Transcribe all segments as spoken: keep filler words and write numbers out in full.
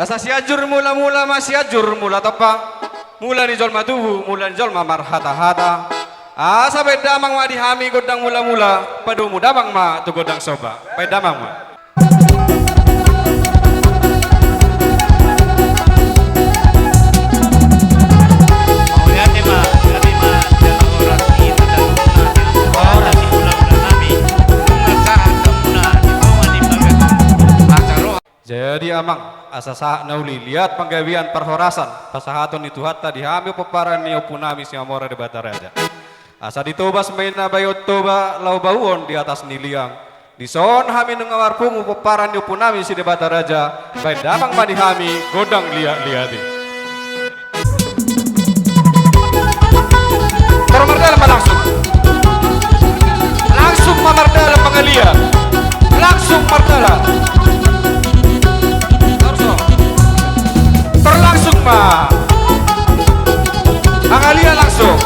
Asa Sianjur Mulamula ma Sianjur Mulatompa, mula ni jolma tubu, mula ni jolma marhatahata. Asa baen damang ma di hami gondang mulamula, padomu damang ma tu gondang somba. Baen damang ma. Mauliate ma, gabe ma jala horas di hita, horas di mulamula nami, nunga sahat hamuna di tonga ni bagasan acara. Jadi amang, asa sahat na uli, liat panggabean parhorasan pasahaton ni Tuhanta di hami pomparan ni ompunami Simarmora Debata Raja. Asa ditobas ma inna bayu Toba laho bahuon di atas ni liang. Dison hami nunga marpungu pomparan ni ompunami si Debata Raja, baen damang ma di hami gondang liat-liat i. Tor mardalan ma langsung. Langsung ma mardalan mangaliat. Langsung mardalan. Tor langsung ma. Mangaliat langsung.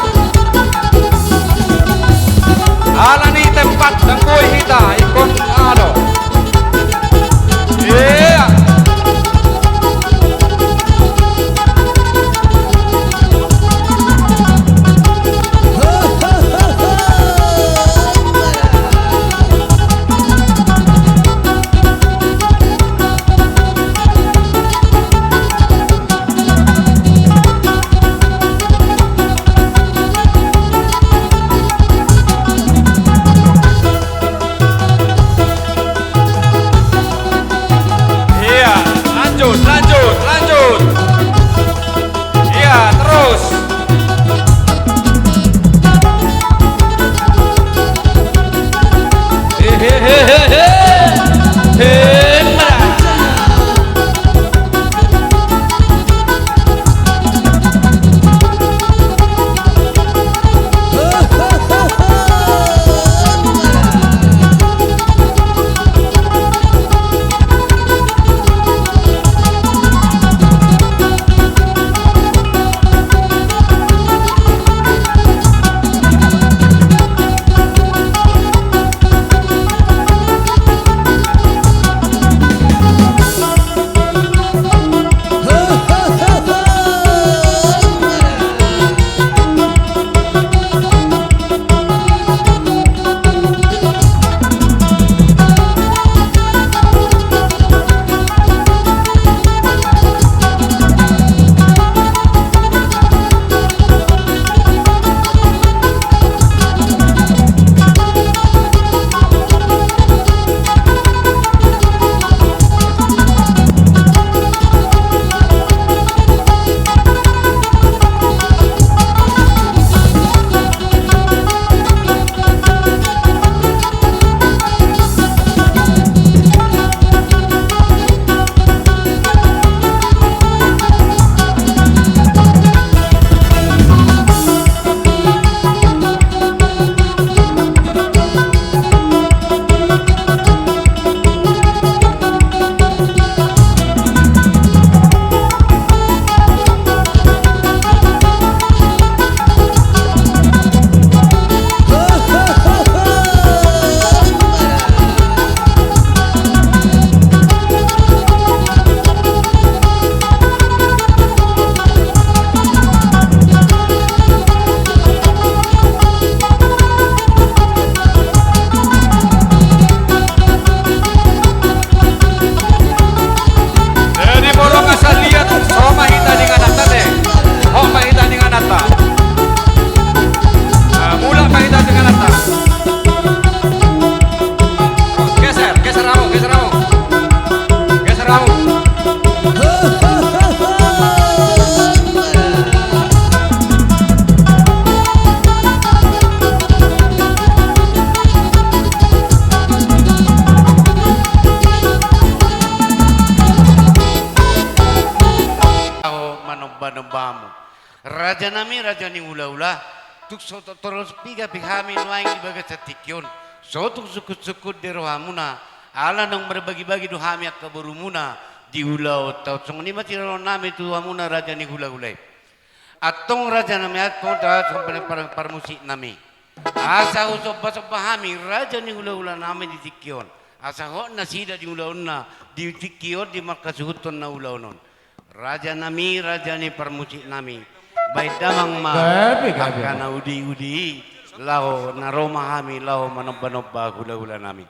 Ala ni tempat ndang boi hita ingkon ado. Iya. Iya, lanjut, lanjut, lanjut. Iya, terus. Hehehehe. Hemra. Jadi molo asa liat, so ma hita di ngananta te. Ho ma hita di ngananta. Nah, mulak ma hita di ngananta. Geser, geser hamu, geser hamu. Geser hamu. Ahu manomba-nomba hamu. Raja nami, raja ni hula-hula, tung so torus piga pe hami nuaeng di bagasan tingki on, so tung sungkun-sungkun di rohamuna, ala naung marbagi-bagi do hami angka borumuna di ulaon on. Songon i ma sidohonon nami tu hamuna raja ni hula-hula i. Antong raja nami, antong da songon par-, par-, parmusik nami. Asa husomba-somba hami raja ni hula-hula nami di tingki on. Asa hot nasida di ulaonna, di tingki on di marhasuhuton na ulaon on. Raja nami, raja ni parmusik nami, baen damang ma gabe, gabe, angka na udi-udi i, laho na ro ma hami laho manomba-nomba hula-hula nami.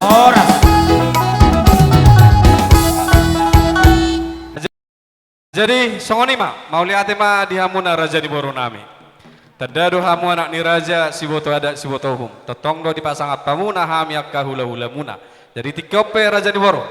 Horas. Jadi songon i ma, mauliate ma di hamuna raja ni boru nami. Tanda do hamu anak ni raja, siboto adat siboto uhum. Tongtong do dipasangap hamuna hami angka hulahulamuna. Jadi tingki on pe raja ni boru,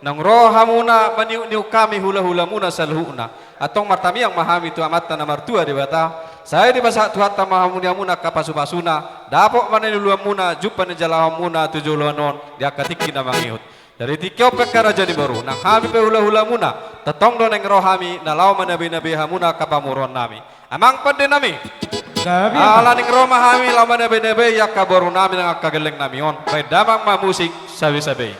naung ro hamuna maniukniuk hami hulahulamuna saluhutna, antong martamiang ma hami tu Amanta na martua Debata, sai dipasahat Tuhanta ma hamu ni hamuna angka pasupasuna, Dapot ma na niluluanmuna, jumpang na nijalahanmuna tu joloan on di angka tingki na mangihut. Jadi tingki on pe angka raja ni boru, nang hami pe hulahulamuna, tongtong do naeng ro hami na laho manabeinabe hamuna angka pamoruonnami. Amang pandenami. Gabe, ala amang. Naeng ro ma hami laho manabeinabe angka borunami nang angka gellengnami on. Baen damang ma musik sabesabei.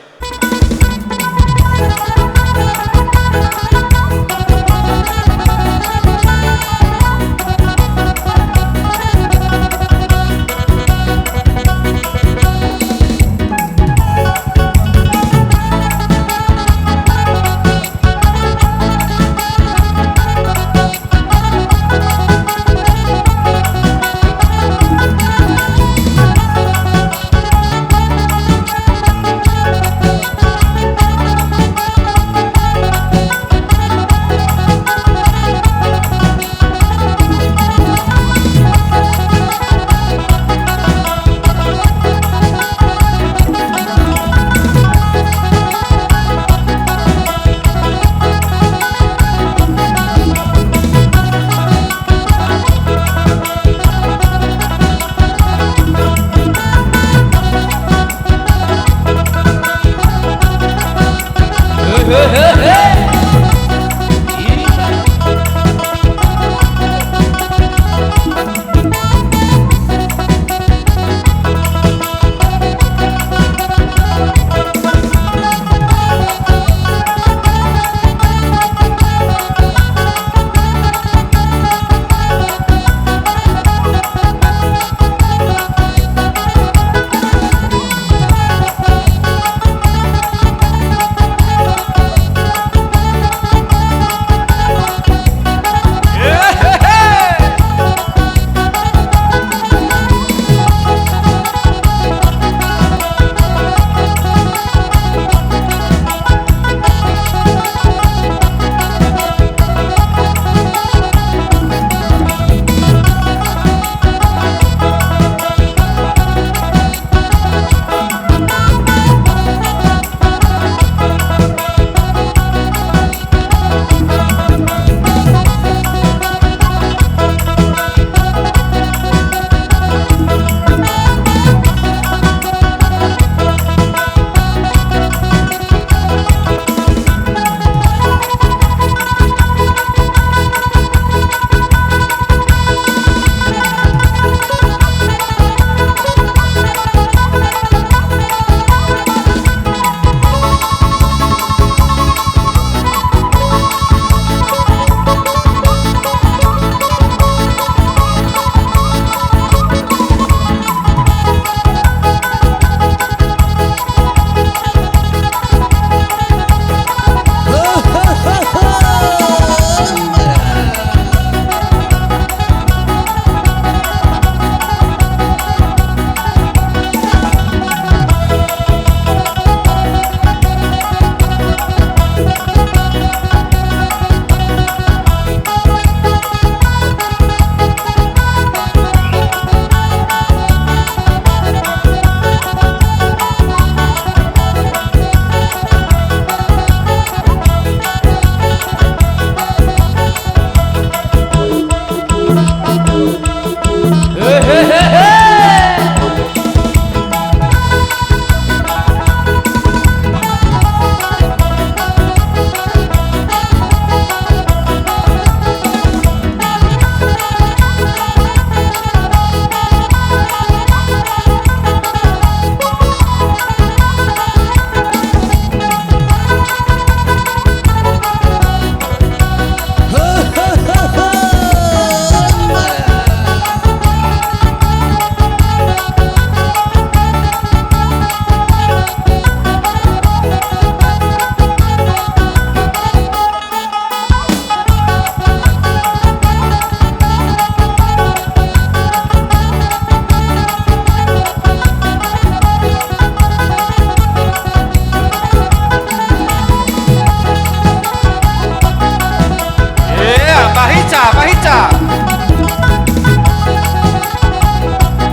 Ia, pahinsa, pahinsa.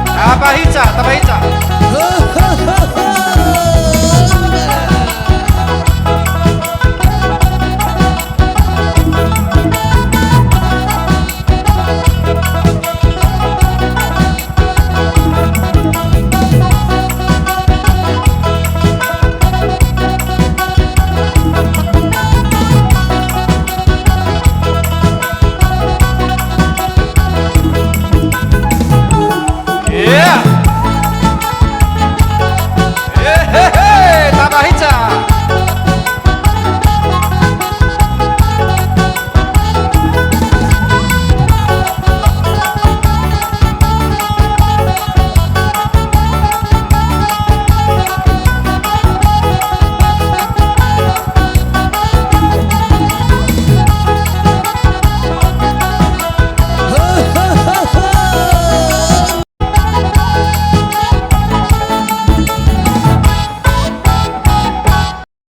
Tapahinsa, tapahinsa.